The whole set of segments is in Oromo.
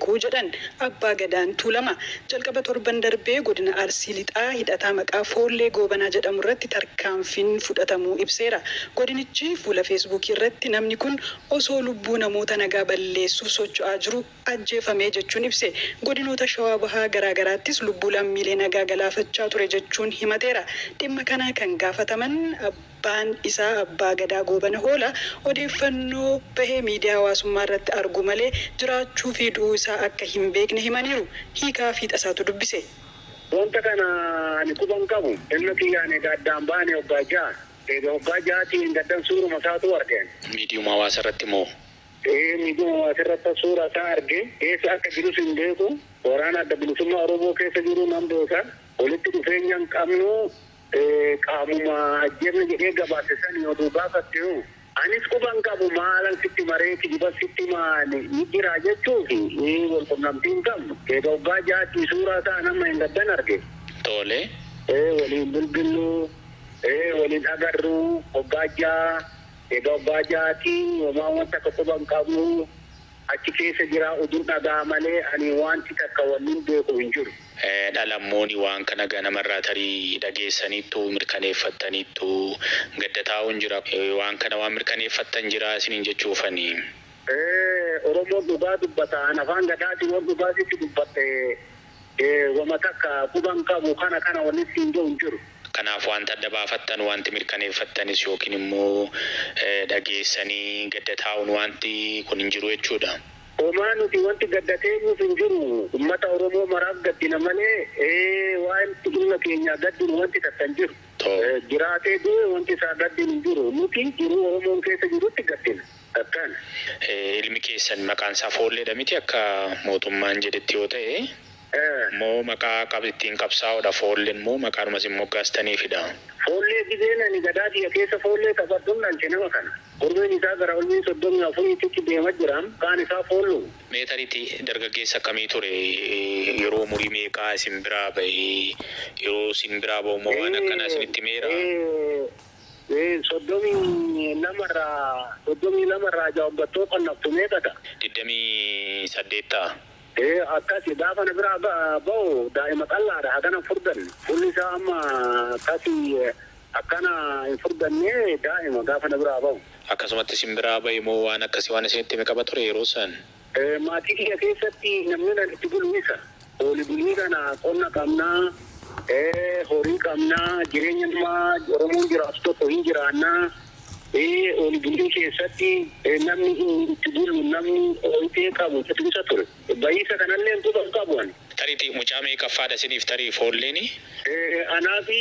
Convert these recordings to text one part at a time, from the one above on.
beeku jedhan Abbaa Gadaan Tuulamaa. Jalqaba torban darbee Godina Arsii Lixaa hidhataa maqaa Foollee Goobanaa jedhamurratti tarkaanfiin fudhatamuu ibseera. Godinichi fuula Feesbuukii irratti namni kun osoo lubbuu namoota nagaa balleessuuf socho'aa jiru ajjeefame jechuun ibse. Godinoota Shawaa Bahaa garaa garaattis lubbuu lammiilee nagaa galaafachaa ture jechuun himateera. Dhimma kana kan gaafataman abbaan isaa Abbaa Gadaa Goobana Hoolaa odeeffannoo bahe miidiyaa hawaasummaa irratti arguu malee jiraachuu fi du'uu isaa akka hin beekne himaniiru. Hiikaa Fiixasaatu dubbise. Wanta kana ani quba hin qabu. Ilma kiyyaan eega addaan baane hoggaa jaha. Eega hoggaa jahaatii eengaddan suuruma isaatuu arge ani. Miidiyuma hawaasa irratti moo? Ee miidiyuma hawaasa irrattan suura isaa arge. Eessa akka jirus hin beeku. Waraana Adda Bilisummaa Oromoo keessa jiru nan beeka. Walitti dhufeenya hin qabnu. Qaamuma ajjeefne jedhee gabaase sani oduu gaafatte hoo? Anis quba hin qabu maalan sitti hima ree kijiban sitti himaa ni jira jechuufi wal qunnamtii hin qabnu. Eega waggaa jahatti suuraa isaa an amma eengaddan arge. Tole. Ee walii hin bilbillu, ee wal hin agarru waggaa jaha. Eega waggaa jahaatii homaa wanta akka quba hin qabnu. Achi keessa jiraa odun dhagaha malee ani waanti takka wannin beeku hin jiru. Dhalammooni waan kana ganamarraa tarii dhageessaniittu, mirkaneeffattaniittu, gadda taa'uun jira. Waan kana waan mirkaneeffattan jiraa isiniin jechuufani. Oromoon dhugaa dubbata. An afaan Gadaatiin yoon dhugaa sitti dubbadhe wama takka quba hin qabu kana kana wannin siin je'u hin jiru. Kanaaf wanta adda baafattan, wanti mirkaneeffattanis yookiin immoo dhageessanii gadda taa'uun wanti kun hin jiru jechuudha. Homaa nuti wanti gadda teenyuuf hin jiru. Ummata Oromoo maraaf gaddina malee waanti ilma keenyaa gaddinu wanti takka hin jiru. Jiraatee du'e wanti isaa gaddinu hin jiru. Nuti jiruu Oromoon keessa jirutti gaddina. Akkana. Ilmi keessan maqaan isaa Foolleedha miti akka mootummaan jedhetti yoo ta'e? Moo maqaa ittiin qabsaa'udha Foolleen moo maqaadhuma isin moggaastaniifidha? Foollee gizeen ani gadaa tiyya keessa foollee taphadhun dhalche nama kana. Umriin isaa gara umrii soddomii afuriititti deema jira. Maqaan isaa Foolluma. Mee tariitii dargaggeessa akkamii ture? Yeroo umurii meeqaa isin biraa bahe? Yeroo isin biraa bahu immoo waan akkanaa isinitti himeeraa? 32 irraa 32 irraa jawaabbattoo qannaftu meeqa ta'a? 28 ta'a. Ee akkasi gaafa na biraa ba'u daa'ima qal'aadha hagana hin furdanne. Fuulli isaa amma akkasi akkana hin furdanne daa'ima gaafa na biraa ba'u. Akkasumatti isin biraa ba'e moo waan akkasii waan isinitti hime qaba ture yeroo san? Maatii kiyya keessatti namni nan itti bulu isa. Ooli bulii kana qonna qabna, horii qabna, jireenya namaa Oromoon jiraatu tokko hin jiraanna. Ooli bulii keessatti namni inni itti bulu namni ooyitee qabu isa ture. Bahiisa kanallee quba hin qabu ani. Tariitii mucaa meeqaffaadha isiniif tarii Foolleeni? Anaafi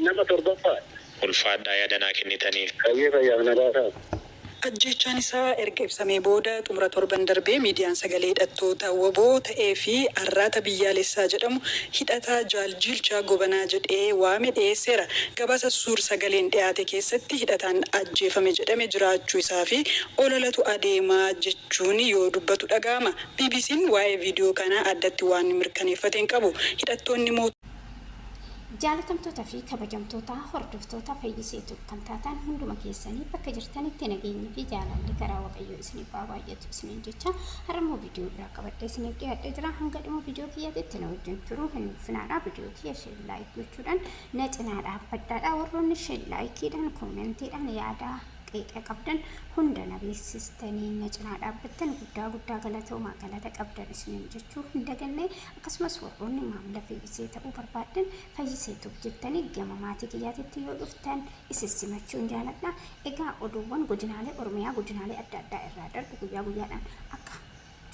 nama torbaffaadha. Ulfaadhaa yaada naa kennitaniif. Hayyee fayyaaf nagaa ta'a. Ajjeechaan isaa erga ibsamee booda xumura torban darbee miidiyaan sagalee hidhattoota wbo ta'ee fi Arraata Biyyaalessaa jedhamu hidhataa Jaal Jiilchaa Gobanaa jedhee waame dhiyeesseera. Gabaasa suur-sagaleen dhiyaate keessatti hidhataan ajjeefame jedhame jiraachuu isaa fi ololatu adeema jechuun yoo dubbatu dhaga'ama. BBCn waa'ee viidiyoo kanaa addatti waan mirkaneeffate hin qabu. Hidhattoonni moo. Jaalatamtoota fi kabajamtoota hordoftoota Fayyisee Tube kan taatan hunduma keessanii bakka jirtanitti nageenyi fi jaalalli karaa Waaqayyoo isiniif haa baay'atu isiniin jecha har'a immoo viidiyoo biraa qabadhee isiniif dhiyaadhee jira. Hanga dhuma viidiyoo kiyyaatitti na wajjin turuu hin nuffinaadha. Viidiyoo kiyya share like gochuudhaan na cinaa dhaabbadhaadha. Warroonni share likeidhaan koomentiidhaan yaada qeeqa qabdan hunda na beeksistanii na cinaa dhaabbattan guddaa guddaa galatoomaa galata qabdan isiniin jechuu hin daganne. Akkasumas warroonni maamila Fayyisee ta'uu barbaaddan Fayyisee Tube jettanii gama maatii kiyyaatitti yoo dhuftan isin simachuun jaaladha. Egaa oduuwwan godinaalee Oromiyaa godinaalee adda addaa irraa darbu guyyaa guyyaadhaan akka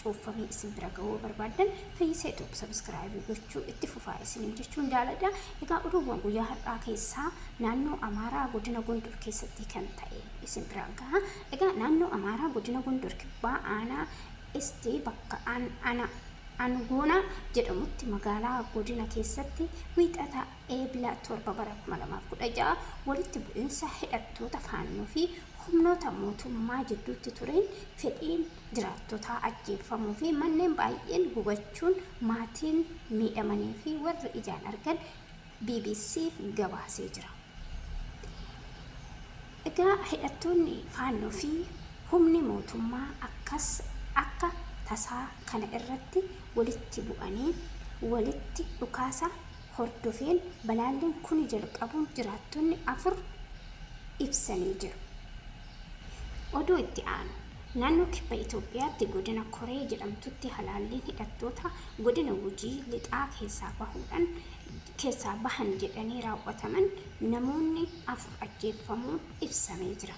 cuuffamee isin bira ga'uu barbaaddan Fayyisee Tube subscribe gochuu itti fufaa isiniin jechuun jaaladha. Egaa oduuwwan guyyaa har'aa keessaa naannoo Amaaraa godina Gondor keessatti kan ta'e isin biraan gaha. Egaa naannoo Amaaraa godina Gondor kibbaa aanaa Istee bakka ana Angoonaa jedhamutti magaalaa godina keessatti Wiixata Eebla 7 bara 2016 walitti bu'insa hidhattoota Faannoo fi humnoota mootummaa jidduutti tureen fedhiin jiraattotaa ajjeeffamuu fi manneen baay'een gubachuun maatiin miidhamanii fi warri ijaan argan BBCf gabaasee jira. Egaa hidhattoonni Faannoo fi humni mootummaa akkas akka tasaa kana irratti walitti bu'anii walitti dhukaasa hordofeen balaalliin kuni jalqabuun jiraattonni 4 ibsanii jiru. Oduu itti aanu. Naannoo Kibba Itoophiyaatti godina Koree jedhamtutti halaalliin hidhattoota godina Gujii Lixaa keessaa bahuudhan keessaa bahan jedhanii raawwataman namoonni 4 ajjeeffamuun ibsamee jira.